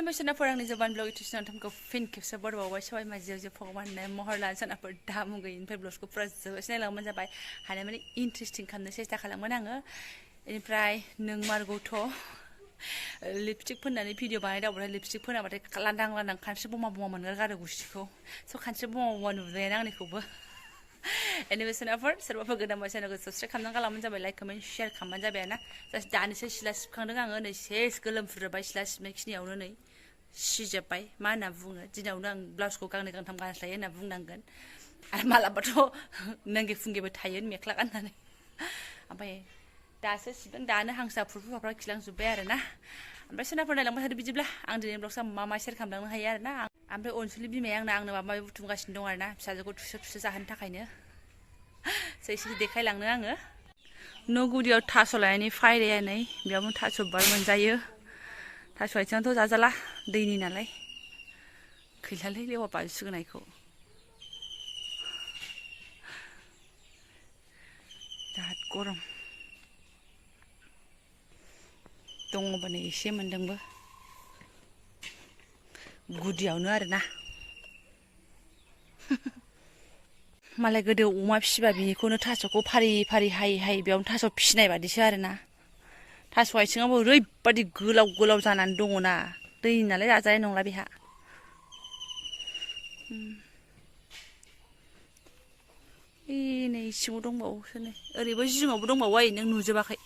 खुलुमबाय सोनाफोर आंनि जबानब्लग इउटिउब नोंथांखौ फिन खेबसे बरबावबाय सबाय माजियाव जे भगवान महर लानो सोनाफोर दामु गैयिनिफ्राय ब्लगखौ फुरा जोबोद सिनायलांबानो जाबाय हानाय माने इन्टारेस्टिं खालामनो सेस्था खालामगोन आङो बेनिफ्राय नों मारगौथ' लिपस्टिक फोननानै भिडिअ बानायदावबाथाय लिपस्टिक फोनाबाथाय लांदां लांदां खानस्रि बमा बमा मोनगारो गुस्थिखौ स' खानस्रि बमा बमा नुजायाना आंनिखौबो एनिवे सोनाफोर सोरबाफोर गोदानबा चेनेलखौ साबस्क्राइब खालामनानै गालांबानो जाबाय लाइक कमेन्ट शेयार खालामबानो जाबाय ना जास्ट दानिसो सिला सिबखांदों आङो नै सेस गोलोमफ्रुजोब्बाय सिला सिबनायखिनियावनो नै सिजोब्बाय मा होनना बुङो दिनावनो आं ब्लाउसखौ गांनै गांथाम गानस्लायो होनना बुंनांगोन आरो मालाबाथ' नोंगे फुंगेबो थायो मेख्ला गाननानै ओमफ्राय दासो सिबदों दानो हांसोआ फुरफुरफ्रा खिलांजोब्बाय आरो ना ओमफ्राय सोनाफोर नायलांबाय थादो बिदिब्ला आं दिनै ब्लगआव मा मा शेयार खालामलांनो हायो आरो ना ओमफ्राय अनसुलि बिमाया आंनो माबा माबि बुथुमगासिनो दं आरो ना फिसाजोखौ थुसो जाहोनो थाखायनो एसे देखायलांनो आङो न' गुदियाव थास' लायनायनि फायदाया नै बेयावनो थास' बिबार मोनजायो थास' आथिङाथ' जाजाला दैनि नालाय खैलालै लेवा बाजुसिगोनायखौ बिराद गरम दङबो नै एसे मोनदोंबो गुदियावनो आरोना मालाय गोदो अमा फिसिबा बेखौनो थास'खौ फारि फारि हायै हायै बेयावनो थास' फिसिनाय बादिसो आरोना थास' आथिङाबो ओरैबादि गोलाव गोलाव जानानै दङना दैनि नालाय जाजानाय नंला बेहा नै सिङाव दंबावोसो नै ओरैबो जिङावबो दंबावो आइ नों नुजोबाखै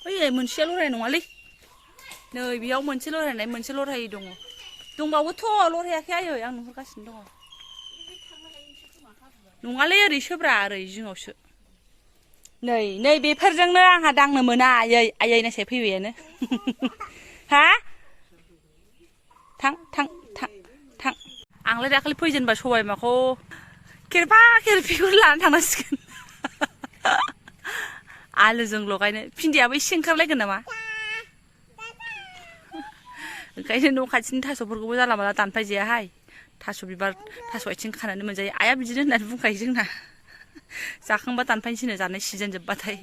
ओइ मोनसेया लरायनाय नङालै नै बेयाव मोनसे लरायनाय मोनसे लरायै दङ दंबावोथ' लरायाखै आयै आं नुहुरगासिनो दङ नङालै ओरैसोब्रा ओरै जिङावसो नै बेफोरजोंनो आंहा दांनो मोना आयै नायसाय फैबायानो हा थां आंलाय दाखालि फैजेनबा सबायमाखौ खेरफा खेरफिखौ लानानै थांनांसिगोन आलुजों लगायनो भिन्दियाबो एसे ओंखारलायगोन नामा ओंखायनो न' खाथिनि थास'फोरखौबो जानला माला दानफायजायाहाय थास' बिबार थास' आथिं खानानै मोनजायो आइया बिदिनो होननानै बुंखायो जोंना जाखांबा दानफायनोसैनो जानाय सिजोन जोबबाथाय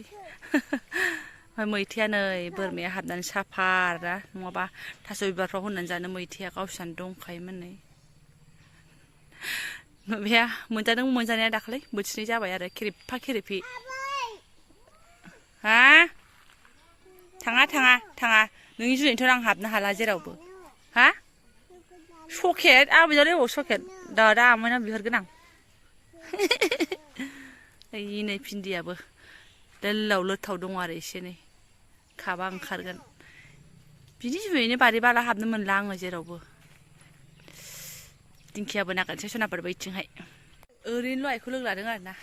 ओमफ्राय मैथाया नै बोरमाया हाबनानै साफा ना नङाबा थास' बिबारफ्राव होनानै जानो मैथाया गावसिनानो दंखायोमोन नै माबाया मोनजादों मोनजानाया दाखालै बोथिनै जाबाय आरो खेरेफा खेरेफि हा थाङा नोंनि जुनैथ' आं हाबनो हाला जेरावबो हा सकेट आबैनाव अबाव सकेट दा आमाइनाव बिहरगोन आं ओइ नै भिन्दियाबो दोल्लाव लोथाव दं आरो एसे नै खाबा ओंखारगोन बिनि जुनैनो बारि बाला हाबनो मोनला आङो जेरावबो दिंखियाबो नागिरनोसै सोनाफोर बैथिंहाय ओरैनोल' आइखौ लोगो लादों आरो ना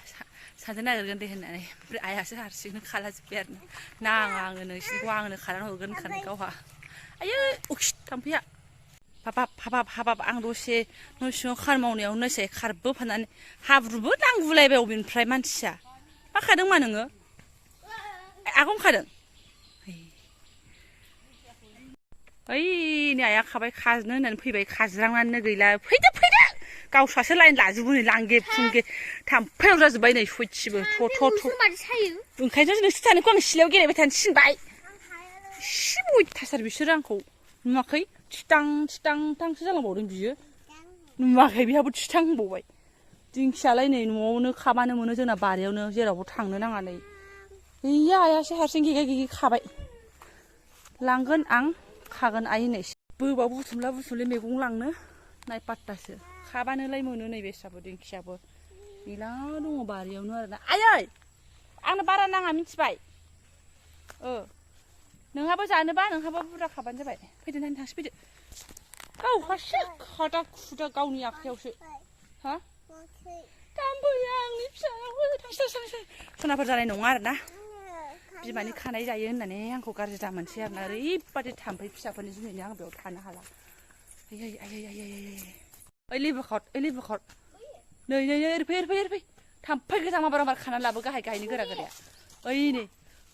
सानजों नागिरगोन दे होननानै ओमफ्राय आइयासो हारसिंनो खालाजोब्बाय आरो नाङा आङो नोंसिनिखौ आंनो खानानै हरगोन होनखानाय गावहा आयै थाम्फैया हाबाब आं दसे न' सिङाव खामानि मावनायाव नोसै खारबोफानानै हाब्रुबो नांगुलायबाय अबेनिफ्राय मानसिया मा खादों मा नोङो आगम खादों ओइ नै आइया खाबाय खाजोनो होननानै फैबाय खाज्रांनानैनो गैला फैदो गावस्रासो लाइन लाजोबो नै लांगे फुंगे थाम्फै अरजाजोब्बाय नै सयथिबो थ' ओंखायनोथ' नोंसोर थानायखौ आं सिलायाव गेलेबाय थानो थिनबाय एसे अयथासार बिसोरो आंखौ नुवाखै थिथांसो जालांबावदों बियो नुवाखै बेहाबो थिथां होनबावबाय दिंखियालाय नै न'आवनो खाबानो मोनो जोंना बारियावनो जेरावबो थांनो नाङा नै गैया आइयासो हारसिं गेगे खाबाय लांगोन आं खागोन आइ नै बोबा बुथुमले मैगं लांनो नाय पात्तासो खाबानोलाय मोनो नै बेसाबो दिंखियाबो गैला दङ बारियावनो आरोना आयै आंनो बारा नाङा मिथिबाय नोंहाबो जानोबा नोंहाबो बुरजा खाबानो जाबाय फैदो नायनो थांसै फैदो गावहासो खादा खुदा गावनि आखायावसो हा थाम्फैया आंनि फिसायाव थांसै सोनाफोर जानाय नङा आरोना बिमानि खानाय जायो होननानै आंखौ गाज्रि दा मोनसै आरोना ओरैबादि थाम्फै फिसाफोरनि जुनैनो आं बेयाव थानो हाला ओइ लेबुखर नै ओरै फै थाम्फै गोजा माबार खानानै लाबो गाहायनि गोराया ओइ नै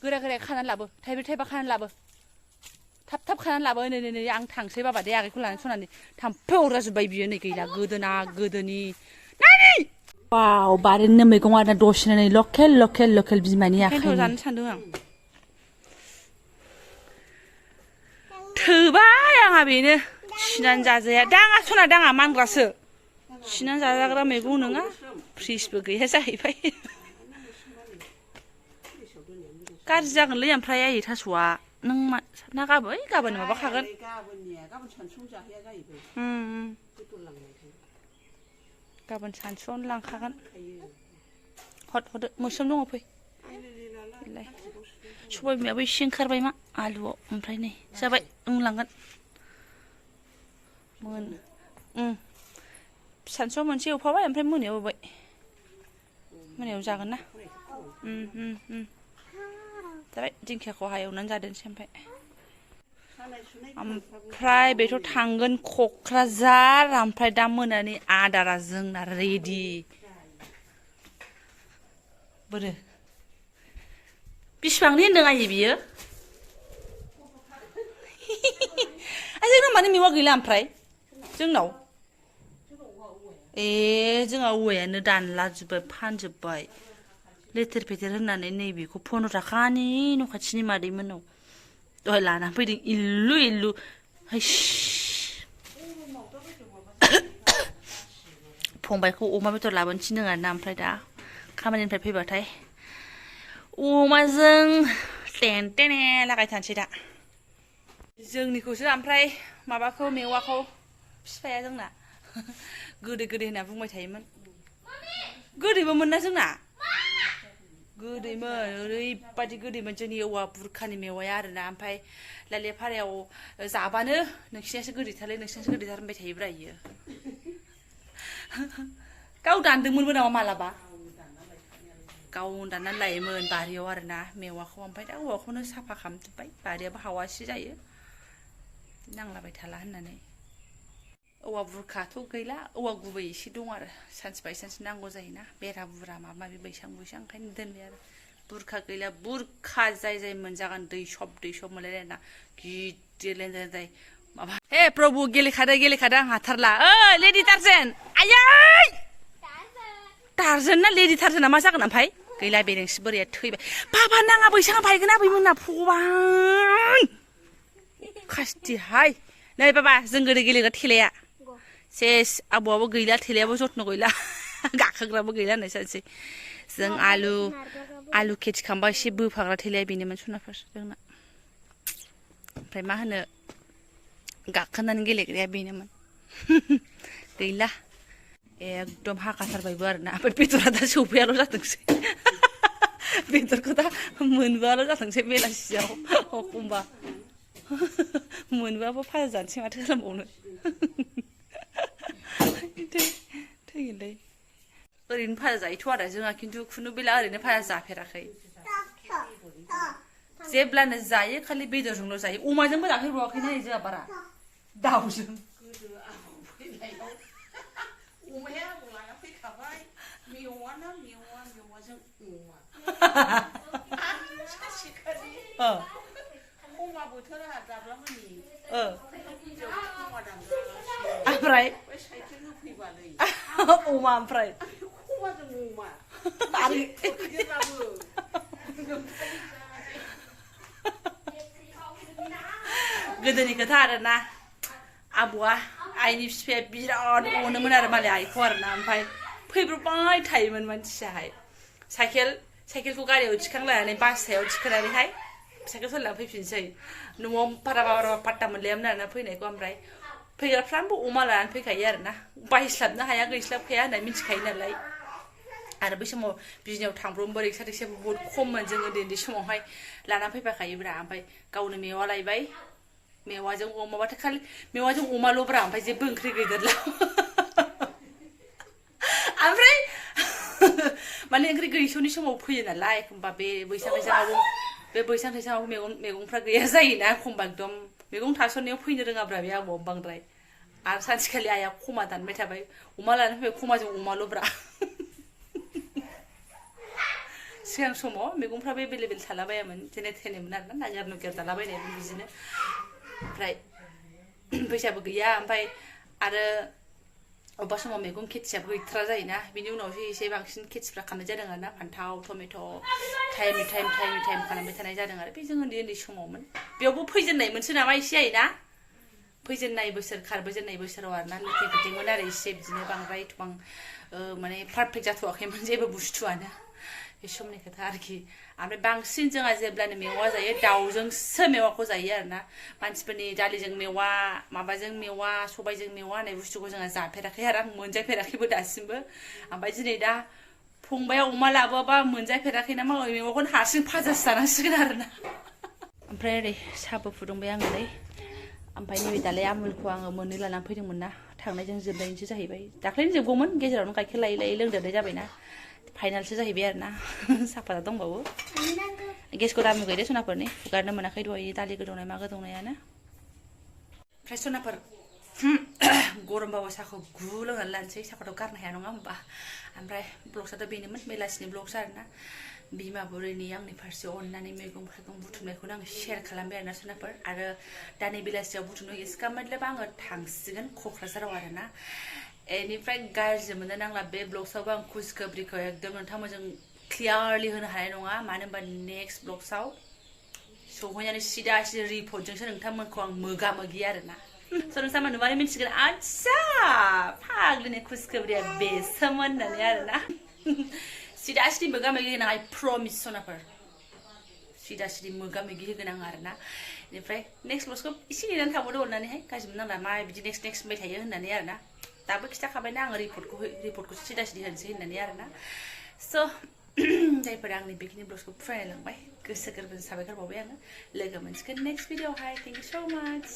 गोराया खानानै लाबो थाइबा खानानै लाबो थाब खानानै लाबो नै आं थांसै बाबा दे आगैखौ लानानै सनानै थाम्फै अरजाजोब्बाय बियो नै गैला गोदोनि नानि वाव बारिनिनो मैगं आरोना दसेनो नै लकेल बिमानि आखाइनि जानो सानदों आं थोबाय बेनो थिनानै जाजाया दाङा सना दाङा मानग्रासो थिनानै जाजाग्रा मैगं नङा फ्रिजबो गैया जाहैबाय गाज्रि जागोनलै ओमफ्राय आयै थास'आ नों ना गाबोन माबाखागोन गाबोन सानसुआवनो लांखागोन हरदो मोस्रोम दङ फै सबाय बिमायाबो एसे ओंखारबाय मा आलुआव ओमफ्राय नै जाबाय लांगोन सानसुआव मोनसे एवफाबाय ओमफ्राय मोनायाव एवबाय मोनायाव जागोन ना जाबाय दिंखियाखौ एवनानै जादोंसै ओमफ्राय बेथ' थांगोन क'क्राझार ओमफ्राय दा मोनानि आदारा जोंना रेडि बोरो बिसिबांनि होनदों आयै बियो जोंनाव माने मेवा गैला ओमफ्राय जोंनाव जोंहा औवायानो दानलाजोब्बाय फानजोब्बाय लेथेर फेथेर होननानै नैबेखौ 15 थाखानि न' खाथिनि मादैमोननाव दहाय लानानै फैदों इल्लु इल्लु फंबायखौ अमा बेदर लाबोनो थिनदों आरोना ओमफ्राय दा खामानिनिफ्राय फैबाथाय अमाजों टेने लागायथारसै दा जोंनिखौसो ओमफ्राय माबाखौ मेवाखौ फिफाया जोंना गोदै होनना बुंबाय थायोमोन गोदैबोमोन ना जोंना गोदैमोन ओरैबादि गोदैमोन जोंनि औवा बुरखानि मेवाया आरोना ओमफ्राय लालेपारायाव जाबानो नोंसिनासो गोदैथारलै नोंसिनासो गोदैथार होनबाय थायोब्रा इयो गाव दानदोंमोनबो नामा मालाबा गाव दाननानै लायोमोन बारियाव आरोना मेवाखौ ओमफ्राय दा औवाखौनो साफा खालामजोब्बाय बारियाबो हावासि जायो नांलाबाय थाला होननानै औवा बुरखाथ' गैला औवा गुबै एसे दं आरो सानसे बाय सानसे नांगौ जायोना बेरा बुरा माबा माबि बैसां ओंखायनो दोनबाय आरो बुरखा गैला बुरखा जाय मोनजागोन दैसब मोनलायलायना गिदिर लेनजाय माबा हे प्रभु गेलेखादो आं हाथारला लेडि टार्जेन आयै टार्जेन ना लेडि टार्जेना मा जागोन ओमफ्राय गैला बेरेंसि बोराया थैबाय बाबा नाङा बैसाङा बायगोन आबैमोनना फगबान खास्थिहाय नै बाबा जों गोदो गेलेग्रा थेलाया सेस आबौआबो गैला थेलायाबो जत्न गैला गाखोग्राबो गैला होननाय सानसै जों आलु खेथि खालामबा एसे बोफाग्रा थेलाया बेनोमोन सनाफोर जोंना ओमफ्राय मा होनो गाखोनानै गेलेग्राया बेनोमोन गैला एकदम हाखाथारबायबो आरोना ओमफ्राय बेदरा दा सौफैयाल' जाथोंसै बेदरखौ दा मोनबोआल' जाथोंसै बेलासियाव एखमबा मोनबोआबो फाजा जानोसै माथो खालामबावनो थैगोनलै ओरैनो फाजा जायोथ' आरो जोंहा खिन्थु खुनु बेला ओरैनो फाजा जाफेराखै जेब्लानो जायो खालि बेदरजोंल' जायो अमाजोंबो जाफेरबावाखैना जोंहा बारा दाउजों अमाया आबौ लाना फैखाबाय मेवाजों अमा अमा बोथोरा दाब्लामोननि ओमफ्राय अमा ओमफ्राय अमाजों अमा आरो गोदोनि खोथा आरोना आबौआ आइनि बिफाया बिराद अनोमोन आरो मालाय आइखौ आरोना ओमफ्राय फैब्रबबाय थायोमोन मानसियाहाय साइकेलखौ गारियाव थिखांलायनानै बासायाव थिखोनानैहाय साइकेल सालायना फैफिनसै न'आव बारा पात्ता मोनलायामोन आरोना फैनायखौ ओमफ्राय फैग्राफ्राबो अमा लानानै फैखायो आरोना बायस्लाबनो हाया गैस्लाबखाया होनना मिथिखायो नालाय आरो बै समाव बिजनियाव थांब्रबो रिक्सा टिक्साबो बहुद खममोन जों उन्दै समावहाय लानानै फैफाखायोब्रा ओमफ्राय गावनो मेवा लायबाय मेवाजों अमाबाथाय खालि मेवाजों अमाल'ब्रा ओमफ्राय जेबो ओंख्रि गैदेरला ओमफ्राय माने ओंख्रि गैस'नि समाव फैयो नालाय एखमबा बे बैसां थैसाङाव मैगंफ्रा गैया जायोना एखमबा एकदम मैगं थास'नायाव फैनो रोङाब्रा बे आबौआ बांद्राय आरो सानसेखालि आइया खमा दानबाय थाबाय अमा लानानै फैबाय खमाजों अमाल'ब्रा सिगां समाव मैगंफ्राबो एभेलेबेल थालाबायामोन जेने थेनेमोन आरोना नागिर नुगिर दालाबायनायमोन बिदिनो ओमफ्राय फैसाबो गैया ओमफ्राय आरो अबेबा समाव मैगं खेथियाबो गैथारा जायोना बिनि उनावसो एसे बांसिन खेथिफ्रा खालामनाय जादों आरोना फान्थाव टमेट' टाइमनि टाइम खालामबाय थानाय जादों आरो बे जों उन्दै समावमोन बेयावबो फैजेननाय मोनसो नामा एसे जायोना फैजेननाय बोसोर खारबोजेननाय बोसोराव आरोना लेथे फेथेमोन आरो एसे बिदिनो बांद्राय एथबां माने पारफेक्ट जाथ'वाखैमोन जेबो बुस्थुआनो बे समनि खोथा आरोखि ओमफ्राय बांसिन जोंहा जेब्लानो मेवा जायो दाउजोंसो मेवाखौ जायो आरोना मानसिफोरनि दालिजों मेवा माबाजों मेवा सबायजों मेवा होननाय बुस्थुखौ जोंहा जाफेराखै आरो आं मोनजाफेराखैबो दासिमबो ओमफ्राय दिनै दा फंबाया अमा लाबोआबा मोनजाफेराखै ना मालाय मेवाखौनो हारसिं फाजासो जानांसिगोन आरोना ओमफ्राय ओरै साहाबो फुदुंबाय आङो नै ओमफ्राय नैबे दालाय आमुलखौ आङो मोननै लानानै फैदोंमोन ना थांनायजों जोबनायनिसो जाहैबाय दाख्लैनो जोबगौमोन गेजेरावनो गाइखेर लायै लायै लोंदेरनाय जाबायना फाइनालसो जाहैबाय आरोना साफाता दंबावो गेसखौ दामुगै दे सनाफोरनि हुगारनो मोनाखै दहाय दालि गोदौनाय मा गोदौनायानो ओमफ्राय सनाफोर गरमबाबो साहाखौ गु लोंनानै लानोसै साहाखौथ' गारनो हाया नङा होमबा ओमफ्राय ब्लगसाथ' बेनोमोन बेलासिनि ब्लगस आरोना बिमा बुरैनि आंनि फारसे अननानै मैगं थाइगं बुथुमनायखौनो आं शेयार खालामबाय आरोना सनाफोर आरो दा नै बेलासियाव बुथुमनो इसका मतलब आङो थांसिगोन क'क्राझाराव आरोना बेनिफ्राय गाज्रि मोननो नांला बे ब्लगसावबो आं खुसखोब्रिखौ एकदम नोंथांमोनजों क्लियारलि होनो हानाय नङा मानो होनबा नेक्स्ट ब्लगसाव सहैनानै सिदा सिदा रिपर्टजोंसो नोंथांमोनखौ आं मोगा मोगि आरोना स' नोंथांमोन नुबानो मिन्थिगोन आदसा फाग्लिनि खुसखोब्रिया बेसोमोन होननानै आरोना सिदा सिदि मोगा मोगि होनो आइ प्रमिस सनाफोर सिदा सिदि मोगा मोगि होगोन आं आरोना बेनिफ्राय नेक्स्ट ब्लगखौ एसे नेनानै थांबावदो अननानैहाय गाज्रि मोननांला मा बिदि नेक्स्ट होनबाय थायो होननानै आरोना दाबो खिथाखाबायना आङो रिपर्टखौसो सिदा सिदि होनोसै होननानै आरोना स' जायफोरा आंनि बेखिनि ब्लगखौ फरायलांबाय गोसो गोरबोजों साबायखर बावबाय आङो लोगो मोनसिगोन नेक्स्ट भिडिअआवहाय थेंक इउ स' माच